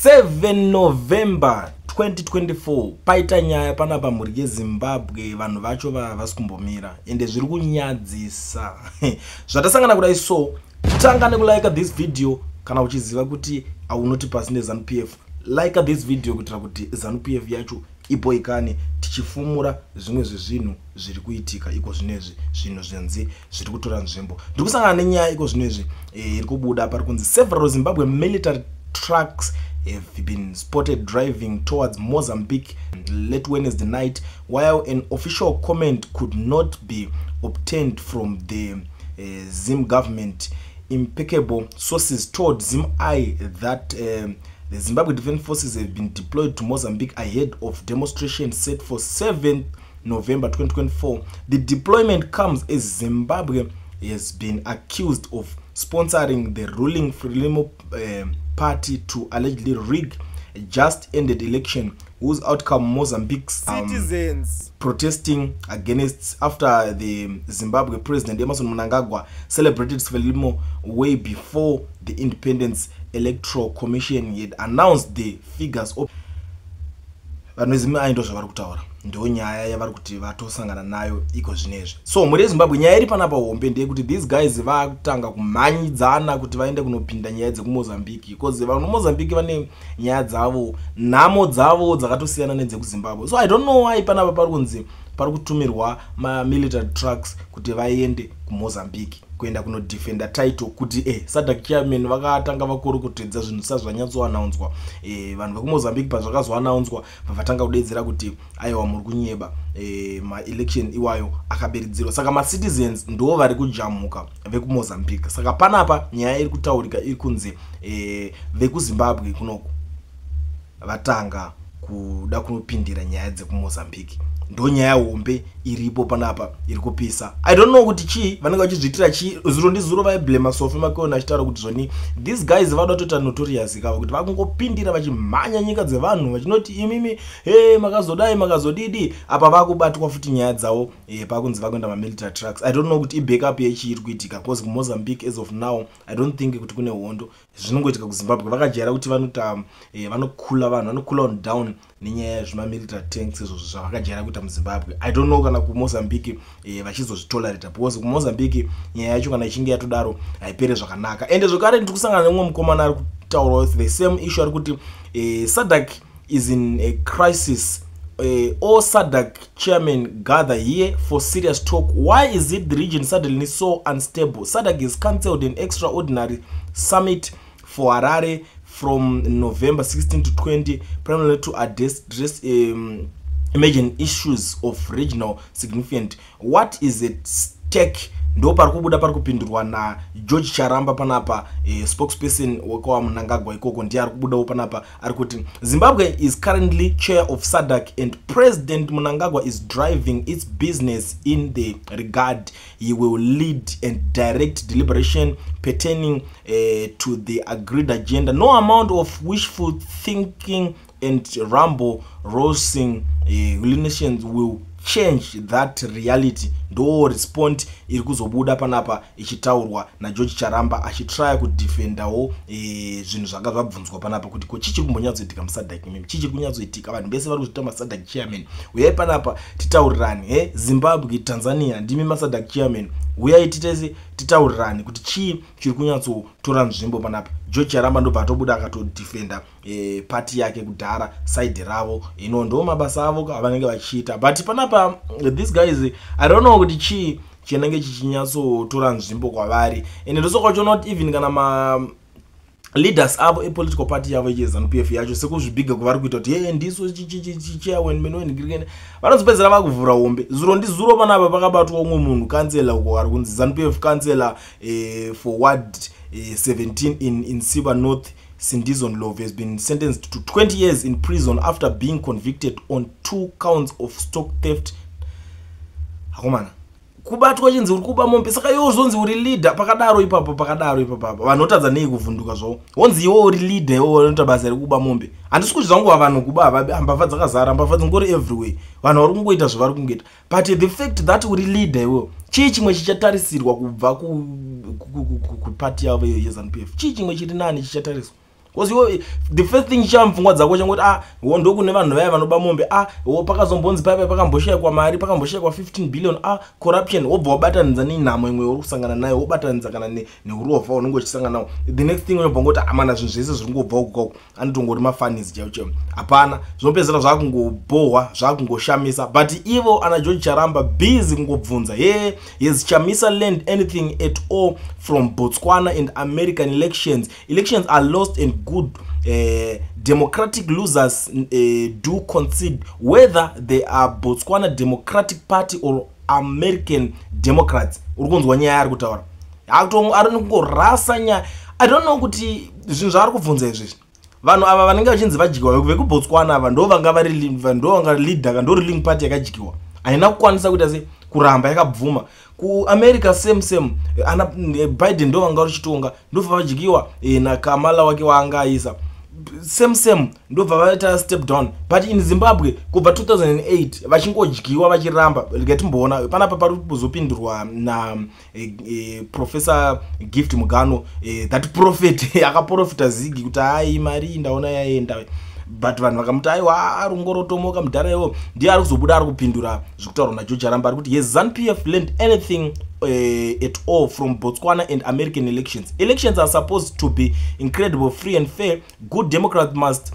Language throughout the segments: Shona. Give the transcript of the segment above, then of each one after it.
7 November 2024 paita nyaya panapa mhuri yeZimbabwe. Vanhu vacho vavasi kumbomira, ende zviri kunyadzisa zvatasangana kudai. So tanga nekulike this video kana uchiziva kuti haunoti pasi neZANU PF. Like this video kuitira kuti ZANU PF yacho iboikane, tichifumura zvimwe zvezvinhu zviri kuitika iko zvinezvi, zvinhu zvenzi zviri kutora nzvimbo. Ndiri kusangana nenyaya iko zvinezvi iri kubuda pari kunzi several Zimbabwe military trucks have been spotted driving towards Mozambique late Wednesday night. While an official comment could not be obtained from the Zim government, impeccable sources told ZimEye that the Zimbabwe Defence Forces have been deployed to Mozambique ahead of demonstration set for 7 November 2024. The deployment comes as Zimbabwe has been accused of sponsoring the ruling Frelimo party to allegedly rig a just ended election whose outcome Mozambique's citizens protesting against after the Zimbabwe President Emmerson Mnangagwa celebrated Frelimo way before the Independence Electoral Commission had announced the figures of. Vanhu veZimai, ndo zvavari kutaura, ndo nyaya yavari kuti vatosangana nayo iko zvinezvi. So mhuri yeZimbabwe, nyaya iri panapa hombe ndeyekuti these guys vakutanga kumhanyidzana kuti vaende kunopinda nyaya dzekuMozambique, because vanhu veMozambique vane nyaya dzavo, nhamo dzavo dzakatosiyana nedzekuZimbabwe. So I don't know why panapa pari kunzi pari kutumirwa mamilitary trucks kuti vaende kuMozambique kuenda kunodefenda title, kuti SADC chairman vakatanga vakorokotedza zvinhu zvisati zvanyatsoanaunswa. Vanhu vekuMozambique pazvakazoanaunswa, vavatanga kudedzera kuti aiwa, muri kunyeba, maelection iwayo akabiridzirwa. Saka macitizens ndo vari kujamuka vekuMozambique. Saka panapa nyaya iri kutaurika iri kunzi vekuZimbabwe kunoku vatanga kuda kunopindira nyaya dzekuMozambique. Ndo nyaya hombe iripo panapa iri kupisa. I don't know kuti chii vanenge vachizviitira chii. Zuro ndizuro vaiblema Sophie Makoni achitaura kuti zvoni these guys vada kutoita notorious kava kuti vakungopindira vachimhanya nyika dzevanhu vachinoti imimi he makazodai, makazodidi. Apa vakubatwa futi nyaya dzavo, pakunzi vakuenda mamilitary trucks. I don't know kuti ibackup yechii iri kuitika, because kuMozambique as of now I don't think kuti kune hondo. Zvinongoitika kuZimbabwe vakajaira kuti vanota vanokula vanhu, vanokula on down nenyaya yezvimamilitary tanks izvozvo zvavakajaira kuita muZimbabwe. I don't know kana kuMozambique vachizozvitolerata, because kuMozambique nyaya yacho kana ichinge yatodaro haipere zvakanaka. Ende zvekare ndiri kusangana nemumwe mukomana ari kutaurawo the same issue, ari kuti SADC is in a crisis. All SADC chairmen gather here for serious talk. Why is it the region suddenly so unstable? SADC has cancelled an extraordinary summit for Harare from November 16 to 20, primarily to address emerging issues of regional significance. What is at stake? Ndo pari kubuda pari kupindurwa naGeorge Charamba panapa, spokesperson wekwaMnangagwa ikoko, ndiye ari kubudawo panapa. Ari kuti Zimbabwe is currently chair of SADC and President Mnangagwa is driving its business. In the regard, he will lead and direct deliberation pertaining to the agreed agenda. No amount of wishful thinking and rumble rousing hallucinations will change that reality. Ndo respond iri kuzobuda panapa ichitaurwa naGeorge Charamba, achitraya kudefendawo zvinhu zvanga zvabvunzwa panapa kuti ko chichiri kumbonyatsoitika muSADC mimi, chichiri kunyatsoitika? Vanhu vese vari kuzviita maSADC chairman, uyai panapa titaurirani. He Zimbabwe, Tanzania, ndimi maSADC chairman, uyai titese titaurirani kuti chii chiri kunyatsotora nzvimbo panapa. George Charamba ndobva atobuda akatodefenda pati yake kudhara, side ravo ino, ndo mabasa avo avanenge vachiita. But panapa these guys, I don't know kuti chii chinenge chichinyatsotora nzvimbo kwavari. Ende ndosaka uchiona kuti even kana ma leaders avo epolitical party yavo yeZANU PF yacho, sekuzvibhiga kwavari kuita kuti ye ndisu chairman, vanozopedzera vakuvhura hombe. Zuro ndizuro panapa pakabatwa umwe munhu, kansela uko, ari kunzi ZANU PF councillor for ward 17 in Nsaba North, Sindiso Ndlovu, has been sentenced to 20 years in prison after being convicted on two counts of stock theft. Akomana, kubatwa chinzi uri kuba mombe, saka iwo zvonzi uri leader pakadaro ipapo, pakadaro ipapapa vanhu votadza nei kuvhunduka zvavo? Wonzi iwo uri leader, iwo unoita basa rekuba mombe. Handisi kuti zvangu vanhu kuba, mbavha dzakazara, mbavha dzingori everywhere, vanhu vari kungoita zvavari kungoita. But the fact that uri leader iwewo, chii chimwe chichatarisirwa kubva kupati yavo iyo yeZANU PF? Chii chimwe chiri nani chichatariswa? Because iwe, the first thing chichava mupfungwa dzako changoti, ah, wo ndokune vanhu vaya vanoba mombe, ah, wo pakazombonzi paipai pakamboshayikwa mari, pakamboshayikwa 15 billion, ah, corruption. Wobva wabatanidza nenhamo imwe uri kusangana nayo, wobatanidza kana neurovha unenge uchisangana nawo. The next thing unobva ngoti, amana, zvinhu zvese zviri ngobva uku kauku anotongori mafunnies chaivo chaivo. Hapana, zvinopedzisira zvakungobhohwa, zvakungoshamisa. But ivo ana George Charamba busy kungobvunza, "He, has Chamisa learned anything at all from Botswana and American elections? Elections are lost and good democratic losers do concede, whether they are Botswana Democratic Party or American Democrats." Uri kunzwa nyaya yaari kutaura, ari kungorasa nyaya. I don't know kuti zvinhu zvaari kubvunza izvezvi, vanhu ava vanenge vachinzi vadyiwa vekuBotswana ava, ndo vanga vari, ndo vanga leader, ndo ruling party yakadyiwa, haina kukwanisa kuita se kuramba yakabvuma. KuAmerica same same, ana Biden ndo vanga vachitonga, ndobva vadyiwa naKamala wake waanga aisa, same same, ndobva vaita step down. But in Zimbabwe, kubva 2008 vachingodyiwa, vachiramba. Rega timboona panapa pari kuzopindurwa na Professor Gift Mugano, that prophet akaprofita zigi kuti, "Hai, mari ndaona yaenda," but vanhu vakamuti, "Aiwa, arungorotomoka mudhara." Iwo ndiye ari kuzobuda, ari kupindura zvekutaurwa naGeorge Aramba. Ari kuti, "Yes, ZANU PF learned anything at all from Botswana and American elections? Elections are supposed to be incredible, free and fair. Good Democrat must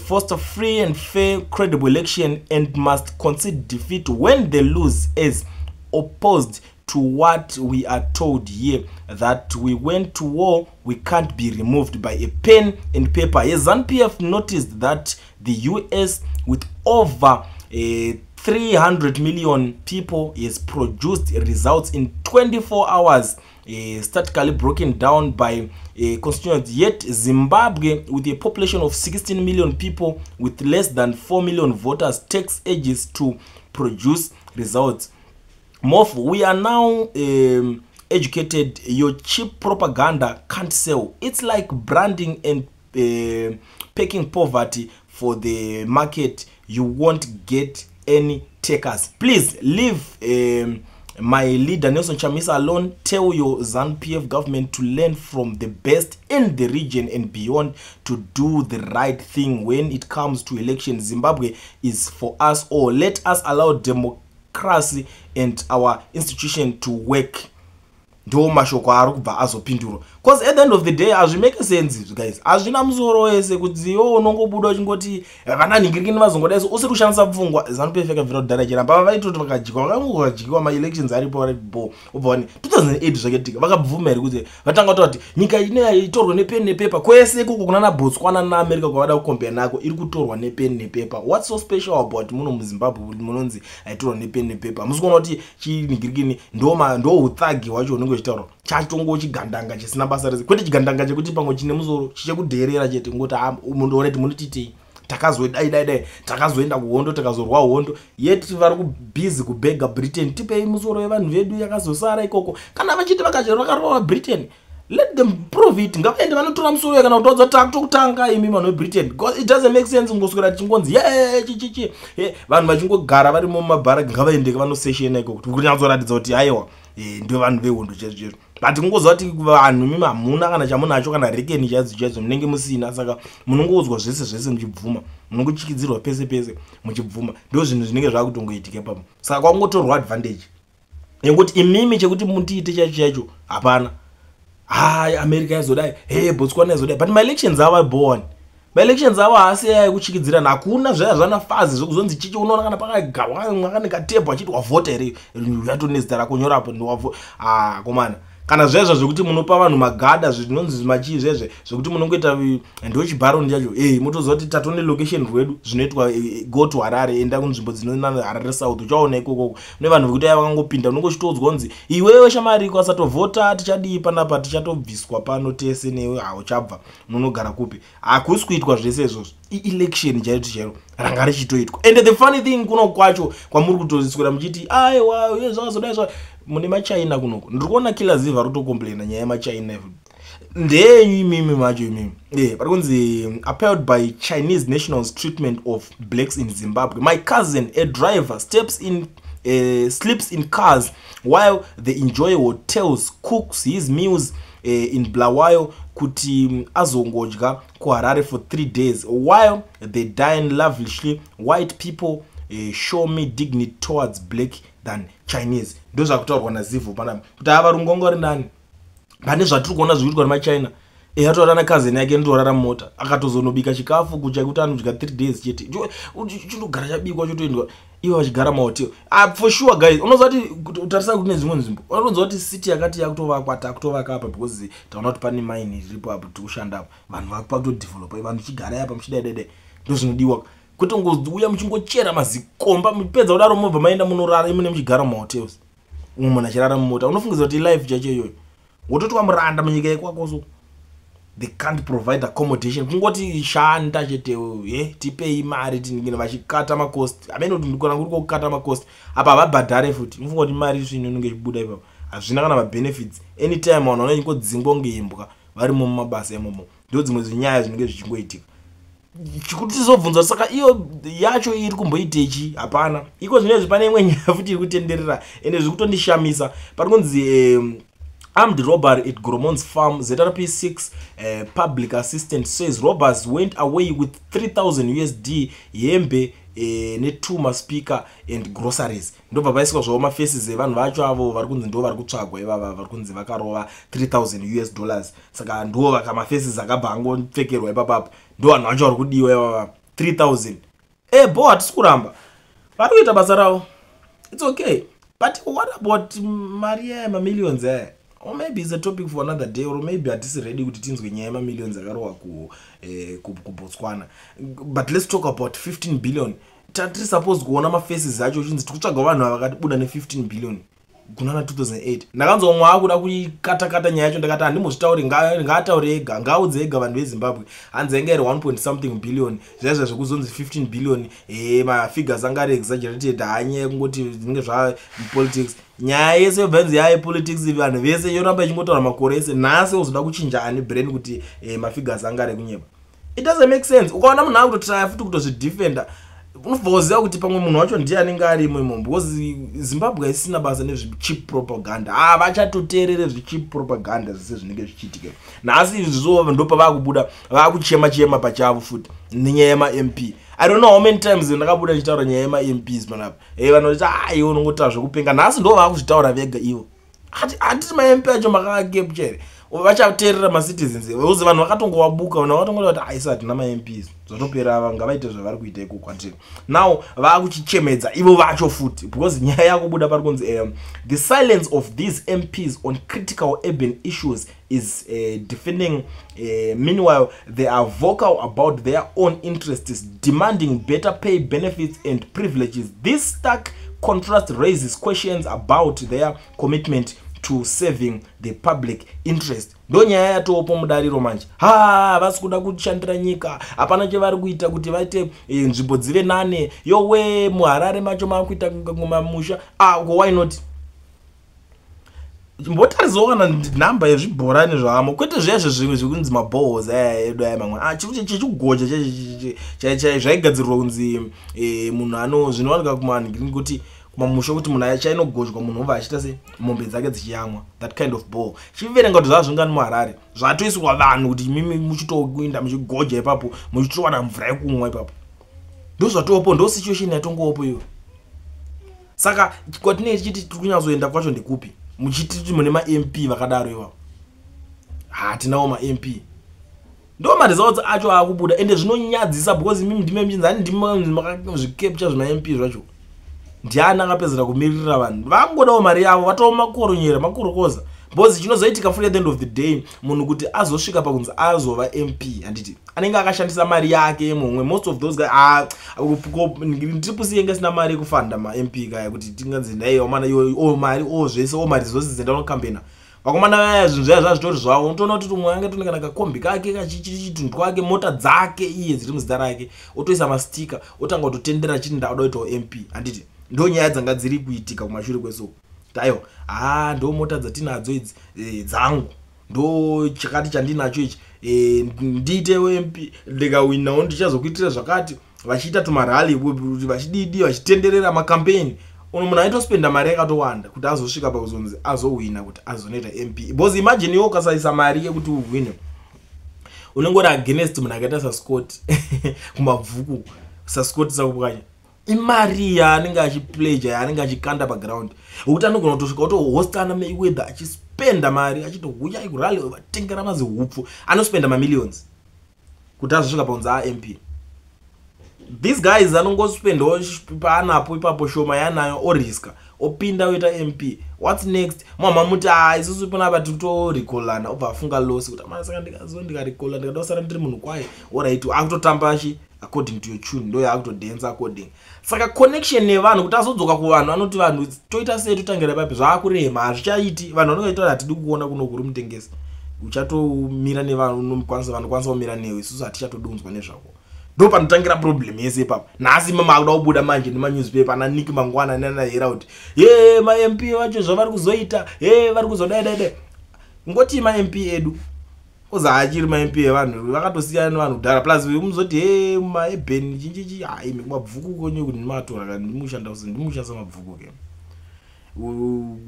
foster free and fair, credible election and must concede defeat when they lose, as opposed to what we are told here, that we went to war, we can't be removed by a pen and paper. Yes, ZANU PF noticed that the US, with over 300 million people, has produced results in 24 hours, statically broken down by constituents, yet Zimbabwe, with a population of 16 million people with less than 4 million voters, takes ages to produce results. Mof, we are now educated. Your cheap propaganda can't sell. It's like branding and packing poverty for the market. You won't get any takers. Please leave my leader Nelson Chamisa alone. Tell your ZANU PF government to learn from the best in the region and beyond, to do the right thing when it comes to election. Zimbabwe is for us all. Let us allow democracy and our institution to work." Ndo mashoko ari kubva azopindurwa, because at the end of the day hazvimake sense, guys. Hazvina musoro wese kuti iwo unongobuda uchingoti vananhingirikini vazongodai so, usiri kushandisa pfungwa. ZANU PF yakabvira kudhara chiramba. Vaitoti vakadyiwa, vakangodyiwa, maelections aripo, aripo, ubva wani 2008 zvakaitika, vakabvuma here kuti vatanga kutaura kuti nyika ino itorwe nepeni nepepa? Kwese ikoko kuna naBotswana naAmerica kwavada kucompare nako, iri kutorwa nepeni nepepa. What's so special about muno muZimbabwe munonzi haitorwa nepeni nepepa? Musi kuona kuti chinhingirikini ndo uthagi hwacho unenge uchitaurwa, chatongo chigandanga chisina basa rese. Kwete chigandanga chekuti pamwe chine musoro, chichekudherera chete, ngoti mundooreti munotitei, takazodai dai dai, takazoenda kuhondo, takazorwa hondo, yet vari kubusy kubhega Britain, "Tipei musoro yevanhu vedu yakazosara ikoko." Kana vachiti vakarova Britain, let them prove it. Ngavaende vanotora musoro, kana kutaudza takutokutanga imi vanhu veBritain, because it doesn't make sense kungoswera tichingonzi ye chichichi, vanhu vachingogara varimo mumabharaki. Ngavaendeke vanoseshena ikoko kunyatsoratidza kuti aiwa, ndo vanhu vehondo chaizvo chaizvo. But kungoziva kuti vanhu imi hamuna kana chamunacho, kana rekeni chaidzo chaidzo munenge musina, saka munongoudzwa zvese zvese muchibvuma, munongochikidzirwa pese pese muchibvuma. Ndo zvinhu zvinenge zvakutongoitika ipapo. Saka kwangotorwa advantage yekuti imimi chekuti mutiite chaicho chaicho hapana. Hai, America yazodai, he, Botswana yazodai, but maelections avo abhowani, maelections avo haasi aya ekuchikidzirana. Hakuna zvaya zvana fazi zvekuzonzi chichi. Unoona kana pakagarwa mwakane katebho achiti, "Wavhota here? Yatone zita rako nyorapo." Ndiwavho, ah, komana, kana zvezvo zvekuti munopa vanhu magada, zvinonzi machii, zvezve zvekuti munongoita ndo chibharoni chacho, e motoziva kuti tatone location rwedu zvinoitwa. Go to Harare, enda kunzvimbo dzinona Harare South, uchaona ikokoko kune vanhu vekuti aya vakangopinda, unongochitoudzwa kunzi, "Iwewe shamari, kwasatovhota tichadii panapa? Tichatobviswa pano tese newe, hauchabva, unonogara kupi?" Hakusi kuitwa zvese izvozvo. Ielection chairo chairo ranga richitoitwa. And the funny thing, kuno kwacho kwamuri kutoswera muchiti, "Aiwa, zvakazodai zva," mune maChina kunoko. Ndiri kuona Killer Ziva ari kutocomplaina nyaya yemaChina. Ndeyenyu imimi macho imimi. Pari kunzi, "Appalled by Chinese nationals' treatment of blacks in Zimbabwe. My cousin, a driver, steps in sleeps in cars while they enjoy hotels, cooks his meals. In Bulawayo kuti azongodya kuHarare for 3 days while they dine lavishly. White people show more dignity towards black than Chinese. Ndo zvakutaurwa naZivhu panapa kuti ava varungu vanga vari nani pane zvatiri kuona zvikuitwa nemaChina. Atora nakazeni yake, ndotorara mumota, akatozonobika chikafu kucha kuti anodya 3 days chete, chindogara chabikwa, chotoendwa, ivo vachigara mahotel. Ah, for sure guys, unoziva kuti utarisa kune dzimwe nzvimbo, unoziva kuti city yakati yakutovakwa, takutovaka apa because taona kuti pane mine iripo apo, tiri kushanda apo, vanhu vakutodevelopa, vanhu chigarai apa muchidaidai. Ndo zvinodiwa, kwete ngouya muchingochera mazikomba, mupedza kudaro mobva maenda munorara imune muchigara mumahotels, umwe munhu achirara mumota. Unofungidzira kuti life chacho iyoyo wototwa muranda munyika yekwako? So they can't provide accommodation, kungoti shanda chete, ye tipei mari tiningine, vachikata macost amene kuti kana kuri kokata macost apa havabhadhare futi. Unofunga kuti mari isvino inonge ichibuda ipapo? Hazvina kana mabenefits. Anytime vanhu vanongodzingwa ngeimbwa varimo mumabasa imomo. Ndo dzimwe zvinyaya zvinenge zvichingoitika chikuti tizobvunza kuti saka iyo yacho iri kumboitechi? Hapana. Iko zvinezvi pane imwe nyaya futi iri kutenderera, ende zviri kutondishamisa. Pari kunzi armed robbery at Gromons Farm. ZRP 6 public assistant says robbers went away with 3000 USD, hembe, ne2 maspeaker and groceries. Ndobva paiswa zvavo mafaces evanhu vacho avo vari kunzi ndo vari kutsvagwa ivava, vari kunzi vakarova 3000 US dollars. Saka ndo vakamafaces akabva angopfekerwa ipapapo, ndo vanhu vacho vari kudiwa ivava. 3000 ebo, hatisi kuramba, vari kuita basa ravo, it's okay, but what about mari yaya, mamillions aya? Or maybe it's a topic for another day, or maybe hatisi ready kuti tinzwe nyaya yemamillions akarohwa kuBotswana. But let's talk about 15 billion. Tatiri suppose kuona mafaces acho uchinzi tikutsvaga vanhu ava vakatibuda ne15 billion kunana 2008. Ndakanzwa umwe akuda kuikatakata nyaya yacho, ndakati handimbozvitauri, ngaataure ega, ngaaudze ega vanhu veZimbabwe. Hanzi ainge iri 1 point something billion, zvaizva zvekuzonzi 15 billion, mafigures anga ari exaggerated. Hanyaya yekungoti zvinenge zvapolitics, nyaya yese yobva yanzi yayepolitics, vanhu vese yoramba ichingotaura makore ese. Nhasi ozoda kuchinja ani brain kuti mafigures anga ari ekunyepa? It doesn't make sense. Ukaona munhu akutotraya futi kutozvidefenda, unobva kuziva kuti pamwe munhu wacho ndiye anenge arimo imomo, because Zimbabwe haisina basa nezvicheap propaganda. Havachatoteerere zvicheap propaganda zvese zvinenge zvichiitika. Nhasi izvizvo ndopavakubuda vakuchema chema pachavo futi nenyaya yemaMP. I don't know how many times ndakabuda ndichitaura nyaya yemaMPs panapa. Vanhu vachiti, "A, iwe unongotaura zvekupenga." Nhasi ndo vaakuzvitaura vega ivo. Hatiti maMP acho makacapture here? Vachateerera macitizens uzi? Vanhu vakatongovabuka, vanhu vakatongoda kuti aisa hatina maMPs, zvatopera, ava ngavaite zvavari kuita ikoko kwatiri. Now vaakuchichemedza ivo vacho futi because nyaya yakubuda pari kunzi the silence of these MPs on critical urban issues is deafening. Meanwhile they are vocal about their own interests, demanding better pay, benefits and privileges. This stark contrast raises questions about their commitment to serving the public interest. Ndo nyaya yatopo mudariro manje. Ha, havasi kuda kushandira nyika, hapana chevari kuita kuti vaite nzvimbo dzive nane. Yowe, muHarare macho maakuita mamusha. Ah, why not? Mbotarisawo kana nhamba yezvibhorani zvamo, kwete zviya zvimwe zvekunzi mabohos aya edu aya mamwe. Ah, chechikugocha zvaigadzirirwa kunzi munhu ano zvinowanika kumanhu kuti kumamusha, kuti munhu achainogochwa, munhu obva achiita se mombe dzake dzichiyamwa, that kind of ball. Chiverenga kuti zvava zvingani muHarare zvatoiswa vanhu kuti mimi muchitoinda muchigoja ipapo, muchitowana mvura yekumwa ipapo. Ndo zvatopo, ndo situation yatongopo iyo. Saka kwatinenge tichiti tiri kunyatsoenda kwacho ndekupi, muchiti mune maMP vakadaro ivavo? Hatinawo maMP. Ndo maresults acho aakubuda, ende zvinonyadzisa because mimi ndime muchinzi ani, ndimi makazvicapture zvemaMP zvacho. Ndiani akapedzera kumiririra vanhu? Vangodawo mari yavo, vatova makoronyera, makorokoza, because chinozoitika futi at the end of the day, munhu kuti azosvika pakunzi azova MP, handiti anenge akashandisa mari yake mumwe? Most of those guys, ah, triple yenge isina mari yekufanda maMP kaya kuti tinganzi ndaiwamana o mari o zvese o mari dzose dzendaunokambena vakomana vaya. Zvinhu zvaya zvazvitori zvavo. Unotoona kuti umwe ange tone kana kakombi kake, kachichitunhu twake, mota dzake iye dziri muzita rake, otoisa mastika, otanga kutotendera chiti ndauda kuitawo MP, handiti? Ndo nyaya dzanga dziri kuitika kumashure kwesoko. Aiwa, ha, ndo mota dzatinadzo idzi, dzangu, ndo chakati chandinacho ichi, ndiitewo MP, ndikawinawo ndichazokuitira zvakati. Vachiita tumarally, vachididi, vachitenderera makampeni. Uno munhu aitospenda mari yakatowanda kuti azosvika pakuzonzi azohwina, kuti azonoita MP, because imagine iwe ukasaisa mari yekuti uhwine, unenge uri against munhu akaita saScott kuMabvuku. SaScott Sakupwanya, imari yaanenge achipledger, yaanenge achikanda paground, wekuti anogona kutosvika kutohosta ana Mayweather, achispenda mari, achitouyai kurally, vatengera mazihupfu, anospenda mamillions kuti azosvika pakunzi aMP. These guys anongospendawo paanapo ipapo, shoma yaanayo, oriska, opinda, oita MP. What's next? Mama muti, "A, isusu panapa tikutorecallana." Obva afunga loss kuti, "Ama saka ndikazo ndikarecalla, ndikada kusara ndiri munhu kwaye." Alright, akutotamba chi according to your tune, ndo yaakutodhansa according. Saka connection nevanhu, kuti azodzoka kuvanhu, anoti vanhu toita sei, totangira papi, zvaakurema, hazvichaiti. Vanhu vanongaita, "Hatidi kuona kuno kuri mutengesi, uchatomira nevanhu vanokwanisa kumira newe, isusu hatichatodunzwa nezvako." Ndo panotangira problem yese ipapo. Nhasi mama akuda kubuda manje nemanewspaper, ana Nick Mangwana nana Herald, ye maMP vacho zvavari kuzoita, ye vari kuzodai dai dai. Ngoti maMP edu oza achiri maMP evanhu, vakatosiyana nevanhu kudhara. Plus muzoti he maeben chinchichi, hai, Mabvuku konye kuti ndimakatora ka, ndimushandisa Mabvuku ke,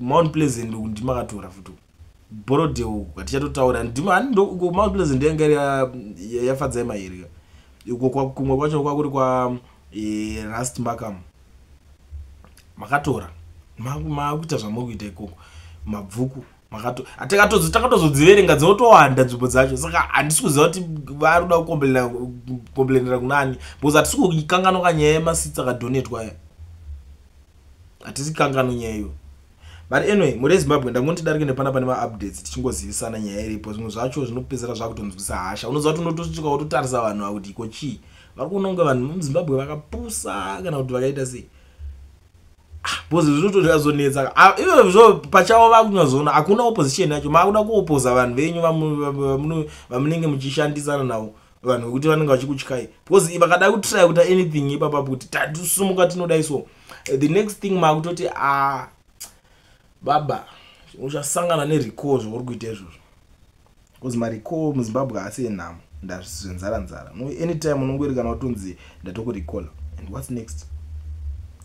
Mount Pleasant ndimakatora futi, Borrowdale hatichatotaura. Mount Pleasant yanga yaFadzai Mahere, iko kumwe kwacho kwakuri kwa Rust Markham. Makatora, makuita zvamuri kuita ikoko. Mabvuku takatozodziverenga, dzinotowanda nzvimbo dzacho. Saka handisi kuziva kuti vari kuda kucomplainera kunani, because hatisi kukanganwa nyaya yemaseats akadonatwa aya, hatisi kanganwa nyaya iyo. But anyway, muri eZimbabwe, ndangoti darike nepanapa nemaupdates, tichingozivisana nyaya iripo. Zvimwe zvacho zvinopedzera zvakutonzwisa hasha. Unoziva kuti unotosvika wototarisa vanhu ava kuti iko chii vari kuona kunge vanhu muZimbabwe vakapusa kana kuti vakaita sei, because zvinotozonetsa. Izvozvo pachavo vakunyazoona hakuna opposition yacho. Maakuda kuopposa vanhu venyu vamunenge muchishandisana navo, vanhu vekuti vanenge vachikutyai, because vakada kutry kuita anything ipapapo kuti tatisumuka, tinodai, so the next thing maakutoti, a baba, uchasangana nerecall zvauri kuita izvozvo, because marecall muZimbabwe haasi enhamo, ndazvenzara nzara. Anytime unongori kana utonzi ndatokurecalla, and what's next?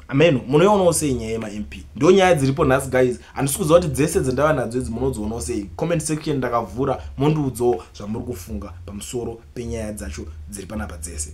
Ameno munoionawo sei nyaya yemaMP? Ndo nyaya dziripo nhasi, guys. Handisi kuziva kuti dzese dzandava nadzo idzi munodzionawo sei. Comment section ndakavhura, mondiudzawo zvamuri kufunga pamusoro penyaya dzacho dziri panapa dzese.